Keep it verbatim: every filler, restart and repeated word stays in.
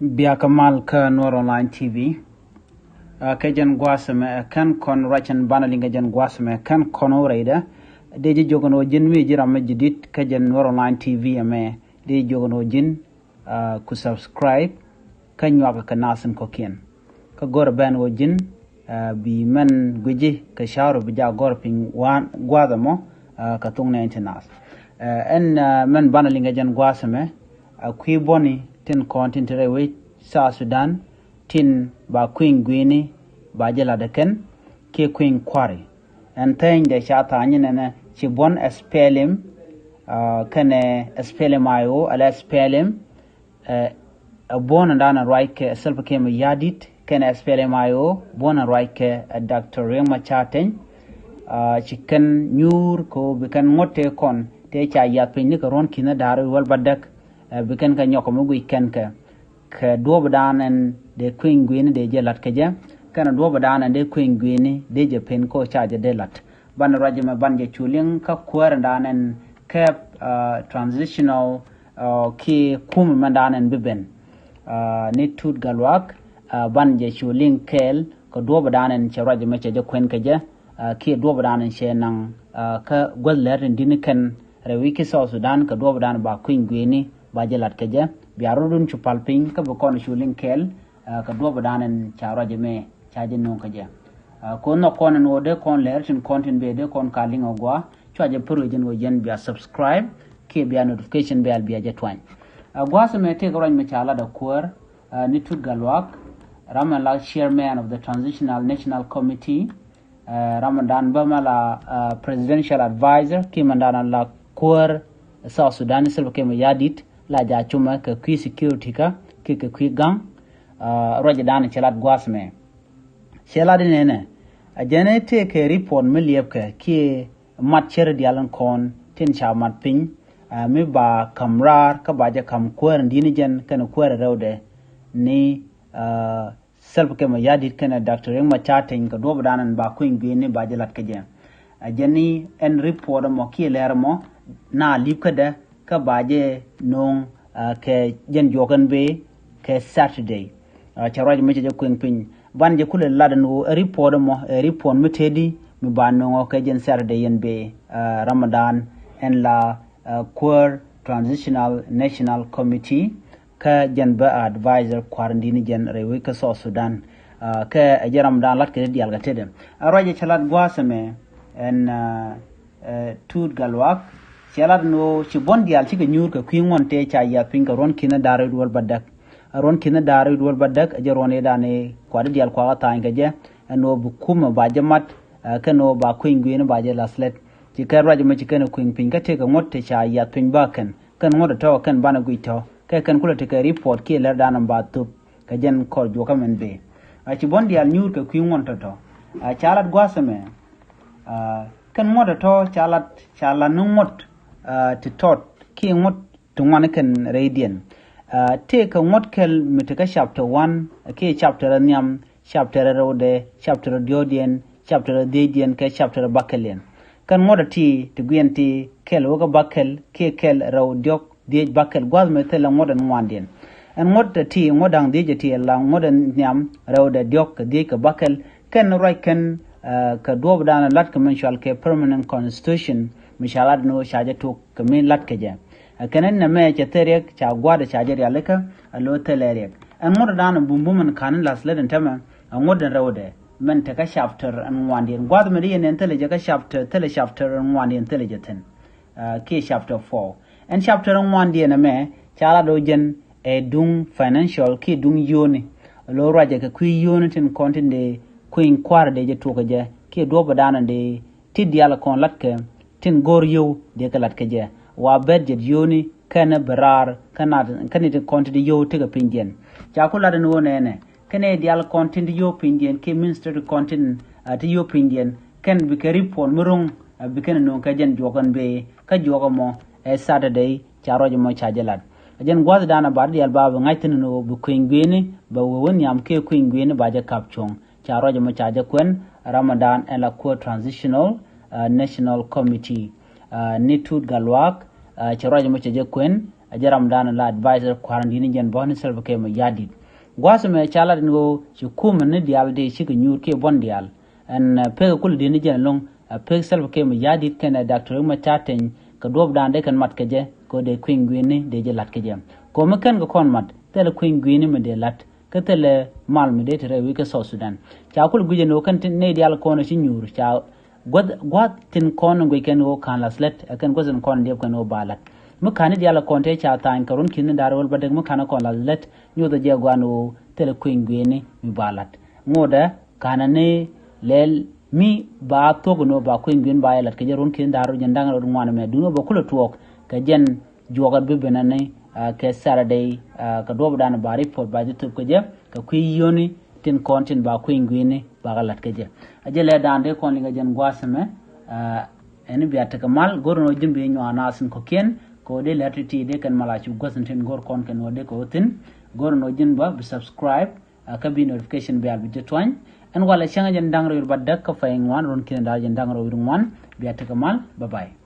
Bia kä mal kä Nuer Online T V. Ɛ kɛ jɛn gua̱a̱th ɛmɛ ɛ kɛn kɔn ruacɛn banɛ liŋ kɛ jɛn gua̱a̱th ɛmɛ ɛ kɛn kɔn wä rɛydɛ. Dee ji̱ jiök ɛn ɣöö ji̱n mi ji̱ ram mi ji̱ di̱t kä jɛn Nuer Online T V ɛmɛ, dee ji̱ jiök ɛn ɣöö ji̱n ku subscribe kä nyuak kɛ nath in kɔ̱kiɛn. Kä go̱rɛ bɛn ɣöö ji̱n bi mɛn gui̱ci kɛ ca̱ru bi jak gɔ̱r piny gua̱a̱th ɛmɔ kɛ thok nɛɛni ti nath. Ɛn mɛn banɛ liŋ kɛ jɛn gua̱a̱th ɛmɛ, kui̱ buɔ̱ni tin kɔn tin te rɛy wec South Sudan tin ba kui̱ny gui̱ni ba jɛ lat ɛ kɛn kiɛ kui̱ny kua̱ri. Ɛn thɛny dee ca tha̱a̱ny nɛnɛ ci buɔ̱n SPLM kɛnɛ SPLM IO ala SPLM. Ɛ buɔ̱n ɛn da̱a̱n ɛ ruac kɛ Salva Kiir Mayardit kɛnɛ SPLM IO, buɔ̱n ɛn ruac kɛ Doctor Riek Machar Teny. Ci kɛn nyuur kɛ ɣöö bi kɛn ŋuɔ̱t tëë kɔn tëë ca yath piny ni kɛ ruɔ̱n ki̱n da̱a̱r wäl bädäk. Bi kɛn kɛ nyɔk kɛ mi guic kɛn kɛ kɛ duɔ̱ɔ̱p da̱a̱n ɛn dee kui̱ny gui̱ni dee jɛ la̱t kɛ jɛ kɛnɛ duɔ̱ɔ̱p da̱a̱n ɛn dee kui̱ny gui̱ni dee jɛ pen kɛ ɣöö ca jɛ dee la̱t. Banɛ ruac ɛmɛ ban jɛ cu liŋ kä kuäär ɛn da̱a̱n ɛn kɛ transitional kiɛ kumɛ mɛn da̱a̱n ɛn bi ben. Ni Tut Gatluak, ban jɛ cu liŋ kɛɛl kɛ duɔ̱ɔ̱p da̱a̱n ɛn cɛ ruac ɛmɛ cɛ jɛ kuɛn kɛ jɛ kiɛ duɔ̱ɔ̱p da̱a̱n ɛn cɛ naŋ kä guäth lɛr tin di̱t ni kɛn rɛy wec kä South Sudan kɛ duɔ̱ɔ̱p da̱a̱n ba kui̱ny gui̱ni ba jɛ la̱t kɛ jɛ. Bia rɔ̱dun cu pal piny kä bi kɔn cu liŋ kɛɛl kɛ duɔ̱ɔ̱p da̱a̱n ɛn ca ruac ɛmɛ ca jɛ no̱o̱ŋ kɛ jɛ. Kɔn nhɔk kɔn ɛn ɣöö dee kɔn lɛr tin kɔn tin bëë dee kɔn ka liŋ ɛ gua̱a̱, cua jɛ pär ɣöö jɛn ɣöö jɛn bia subscribe kiɛ bia notification bia bia jɛ tuany. Gua̱a̱th ɛmɛ tëëkɛ ruac mi ca lat ɛ kuäär ni Tut Gatluak, ram ɛn la chairman of the Transitional National Committee, ram ɛn da̱a̱n bä ma la presidential advisor kiɛ mɛn da̱a̱n la kuäär South Sudan Salva Kiir Mayardit la jaa cumɛ kɛ kui̱ security kä kiɛ kɛ kui̱ ga̱ŋ. Ruac da̱a̱n cɛ lat gua̱a̱th ɛmɛ. Cɛ lat inɛnɛ a jɛn ɛ tëëkɛ report mi liɛpkɛ kiɛ mat cär diaal in kɔn tin ca mat piny mi ba ka̱m raar kä ba jɛ ka̱m kuäär in di̱t ni jɛn kɛnɛ kuäär in rɛwdɛ ni Salva Kiir Mayardit kɛnɛ Doctor Riek Machar Teny kɛ duɔ̱ɔ̱p da̱a̱n ɛn ba kui̱ny gui̱ni ba jɛ la̱t kɛ jɛ. A jɛn ni ɛn report ɛmɔ kiɛ lɛr ɛmɔ na li̱p kädɛ kä ba jɛ no̱o̱ŋ kɛ jɛn juɔk ɛn bëë kɛ Saturday. Cɛ ruac mi cɛ jɛ kueŋ piny ban jɛ kulɛ lat ɛn ɣöö ɛ report ɛmɔ ɛ report mi tëëdi mi ba no̱o̱ŋ ɔ kɛ jɛn Saturday ɛn bëë Ramadan ɛn la kuäär Transitional National Committee. Kä jɛn bä advisor kua̱r in di̱t ni jɛn rɛy wec kä South Sudan. Kɛ ɛ jɛ Ramadan lat kɛ ti diaal kɛ tetdɛ. A ruac ɛ cɛ lat gua̱a̱th ɛmɛ ɛn Tut Gatluak cɛ lat ɛn ɣöö ci buɔ̱n diaal cikɛ nyuur kɛ kui̱ ŋuɔ̱n tëë ca yiath piny kɛ ruɔ̱n ki̱n da̱r rɛw wäl bädäk. A ruɔ̱n ki̱n da̱r rɛw wäl bädäk ɛ jɛ ruɔ̱n ëëdan ëë kuat ti diaal kuakä tha̱a̱ny kɛ jɛ ɛn ɣöö bi kumɛ ba jɛ mat kɛn ɣöö ba kui̱ny gui̱ni ba jɛ la̱th lät. Ci kɛn ruac ɛmɔ ci kɛn ɛ kui̱ny piny kä tëëkɛ ŋuɔ̱t ti ca yiath piny bä kɛn kɛn ŋuɔ̱t ɛ tɔ̱ kɛn banɛ guic tɔ̱ kɛ kɛn kulɛ tekɛ report kiɛ lɛr da̱a̱n ɛn ba thop kɛ jɛn kɔr juɔkä mɛn bëë. A ci buɔ̱n diaal nyuur kɛ kui̱ ŋuɔ̱n tɔ̱tɔ̱. A ca lat gua̱a̱th ɛmɛ kɛn ŋuɔ̱t ɛ tɔ̱ ca lat ca lat ni ŋuɔ̱t ti tɔt kiɛ ŋuɔ̱t ti ŋuani kɛn rɛydiɛn. Tëëkɛ ŋuɔ̱t kɛl mi tekä chapter one kiɛ chapter ɛ nhiam, chapter ɛ rɛwdɛ, chapter ɛ diɔ̱ɔ̱kdiɛn, chapter ɛ dhiecdiɛn kɛ chapter ɛ bäkɛliɛn. Kɛn ŋuɔ̱t ɛ ti ti guiɛn ti kɛl wä kä bäkɛl kiɛ kɛl rɛw diɔ̱k dhiec bäkɛl gua̱th mi thilɛ ŋuɔ̱t ɛn ŋuandiɛn. Ɛn ŋuɔ̱t ɛ ti ŋuɔ̱t da̱ŋ dhiec ɛ ti la ŋuɔ̱t ɛn nhiam rɛwdɛ diɔ̱k kɛ dhiec kɛ bäkɛl. Kɛn ruac kɛn kɛ duɔ̱ɔ̱p da̱a̱n lat kɛ min cual kɛ permanent constitution mi ca lat ni ɣöö ca jɛ tok kɛ mi lat kɛ jɛ. Ɛ kɛn ɛn nɛmɛ cɛ thil riɛk ca gua̱a̱dɛ ca jɛ rialikä a lo̱ thilɛ riɛk. Ɛn ŋuɔ̱t da̱a̱n bumbum ɛn ka̱n in la̱th lät ɛn tämɛ ɛ ŋuɔ̱t ɛn rɛwdɛ mɛn tekä chapter ɛn ŋuandiɛn gua̱a̱th mɛ di yɛn ɛn thilɛ jɛ kä chapter thilɛ chapter ɛn ŋuandiɛn thilɛ jɛ thi̱n. Kiɛ chapter four. Ɛn chapter ɛn ŋuandiɛn ɛmɛ ca lat ɣöö jɛn ɛ duŋ financial kiɛ duŋ yio̱o̱ni. Lo̱ ruacɛ kɛ kui̱ yio̱o̱ni tin kɔn tin dee kui̱ny kua̱r dee jɛ tuɔk kɛ jɛ kiɛ duɔ̱ɔ̱p da̱a̱n dee ti diaal kɔn latkɛ tin go̱o̱r yio̱w dee kɛ latkɛ jɛ. Wa budget yio̱o̱ni kɛnɛ bi raar kä nat kä ni ti kɔn ti di yio̱w tekɛ pinydiɛn. Ca ku lat ɛn ɣöö nɛɛnɛ kɛnɛ diaal kɔn tin ti yio̱w pinydiɛn kiɛ minister ti kɔn tin ti yio̱w pinydiɛn kɛn bikɛ report mi ro̱ŋ bikɛn no̱o̱ŋ kɛ jɛn juɔk ɛn bëë kä juɔk ɛmɔ ɛ Saturday ca ruac ɛmɔ ca jɛ lat. Ɛ jɛn gua̱th da̱a̱n a ba diaal ba bi ŋa̱c thi̱n ni ɣöö bi kui̱ny gui̱ni ba wee wä nhiam kiɛ kui̱ny gui̱ni ba jɛ ka̱p cuɔ̱ŋ. Ca ruac ɛmɔ ca jɛ kuɛn Ramadan ɛn la kuäär Transitional National Committee. Ni Tut Gatluak cɛ ruac ɛmɔ ca jɛ kuɛn Ɛ jɛ ram dan la advisor kua̱ran di̱t ni jɛn bä ni Salva Kiir Mayardit. Gua̱a̱th ɛmɛ ca lat ɛn ɣöö ci kumɛ ni diaal dee cikɛ nyuur kiɛ buɔ̱n diaal. Ɛn pek kulɛ di̱t ni jɛn ɛlɔ̱ŋ, ɛ pek Salva Kiir Mayardit kɛnɛ Doctor Riek Machar Teny kɛ duɔ̱ɔ̱p dan dee kɛn mat kɛ jɛ kɛ ɣöö dee kui̱ny gui̱ni dee jɛ la̱t kɛ jɛ. Kɛ ɣöö mi kɛn kɛ kɔn mat thilɛ kui̱ny gui̱ni mi dee la̱t kä thilɛ mal mi dee te rɛy wi̱i̱ kä South Sudan. Ca kulɛ gui̱c ɛn ɣöö kɛn nɛy diaal kɔn ci nyuur ca gua̱th gua̱th tin kɔn in guic kɛn ɣöö ka̱n la̱th lät ɛ kɛn gua̱th tin kɔn in diɛp kɛn ɣöö ba la̱t. Mi ka̱n ni diaal kɔn tëë ca tha̱a̱ny kɛ run ki̱n ni da̱r ɣöl bädäk mi ka̱n kɔn la̱th lät nyoth ɛ jɛ gua̱n ɣöö thilɛ kui̱ny gui̱ni mi ba la̱t. Ŋotdɛ ka̱n ni lɛl mi ba thuɔ̱k in ɣöö ba kui̱ny gui̱ni ba jɛ la̱t kɛ jɛ run ki̱n da̱r ɣöl jɛn da̱ŋ rɛw ŋuan ɛmɛ duundɛ bɛ kulɛ tuɔɔk kɛ jɛn juɔk ɛ bi ben ani kɛ Saturday kɛ duɔ̱ɔ̱p dan ba report ba jɛ thöp kɛ jɛ kɛ kui̱ yio̱ni tin kɔn tin ba kui̱ny gui̱ni ba kɛ la̱t kɛ jɛ. A jɛ lɛ dan dee kɔn liŋ kɛ jɛn gua̱a̱th ɛmɛ. Ɛn bia tekɛ mal go̱r nɔ ji̱n bi nyuan nath in kɔ̱kiɛn kɛ ɣöö dee lɛr ti̱ti̱ dee kɛn mal a cu gua̱th in tin go̱r kɔn kɛn ɣöö dee kɛ ɣöö thi̱n go̱r nɔ ji̱n bä bi subscribe kä bi notification bell bi jɛ tuany. Ɛn walɛ cäŋ jɛn da̱ŋ rɛw wi̱r bädäk kä pay ŋuan run ki̱n da̱r jɛn da̱ŋ rɛw wi̱r ŋuan. Bia tekɛ mal. Bye bye.